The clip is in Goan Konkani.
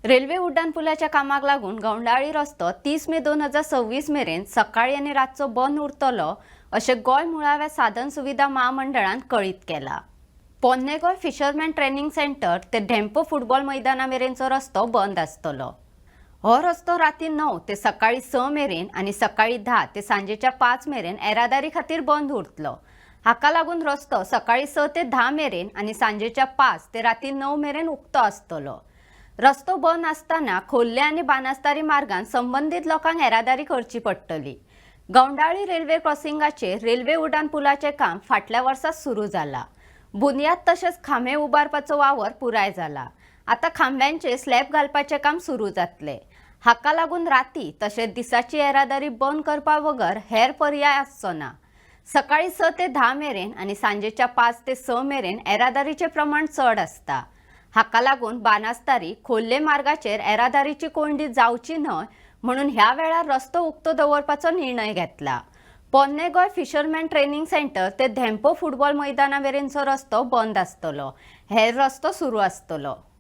रेल्वे उड्डाण पुलाच्या कामाक लागून गवंडाळी रस्तो 30 मे 2026 मेरेन सकाळी आनी रातचो बंद उरतलो अशें गोंय मुळाव्या साधन सुविधा म्हामंडळान कळीत केला. पोन्ने गोंय फिशरमॅन ट्रेनिंग सेंटर ते धेंपो फुटबॉल मैदाना मेरेनचो रस्तो बंद आसतलो. हो रस्तो राती 9 ते सकाळी 6 मेरेन आनी सकाळी 10 ते सांजेच्या 5 मेरेन येरादारी खातीर बंद उरतलो. हाका लागून रस्तो सकाळी 6 ते 10 मेरेन आनी सांजेच्या 5 ते राती 9 मेरेन उक्तो आसतलो. रस्तो बंद आसतना खोर्ले आनी बानास्तारी मार्गान संबंदीत लोकांक येरादारी करची पडटली. गवंडाळी रेल्वे क्रॉसिंगाचेर रेल्वे उड्डाण पुलाचें काम फाटल्या वर्सा सुरू जाला. बुन्याद तशेंच खांबे उबारपाचो वावर पुराय जाला. आतां खांब्यांचे स्लॅब घालपाचें काम सुरू जातलें. हाका लागून राती तशेंच दिसाची येरादारी बंद करपा बगर हेर पर्याय आसचो ना. सकाळी 6 ते 10 मेरेन आनी सांजेच्या 5 ते 6 मेरेन येरादारीचें प्रमाण चड आसता. हाका लागून बानास्तारी खोर्ले मार्गाचेर येरादारीची कोंयडी जावची न्हय म्हणून ह्या वेळार रस्तो उक्तो दवरपाचो निर्णय घेतला. पोन्ने गोंय फिशरमॅन ट्रेनिंग सेंटर ते धेंपो फुटबॉल मैदाना मेरेनचो रस्तो बंद आसतलो. हेर रस्तो सुरू आसतलो.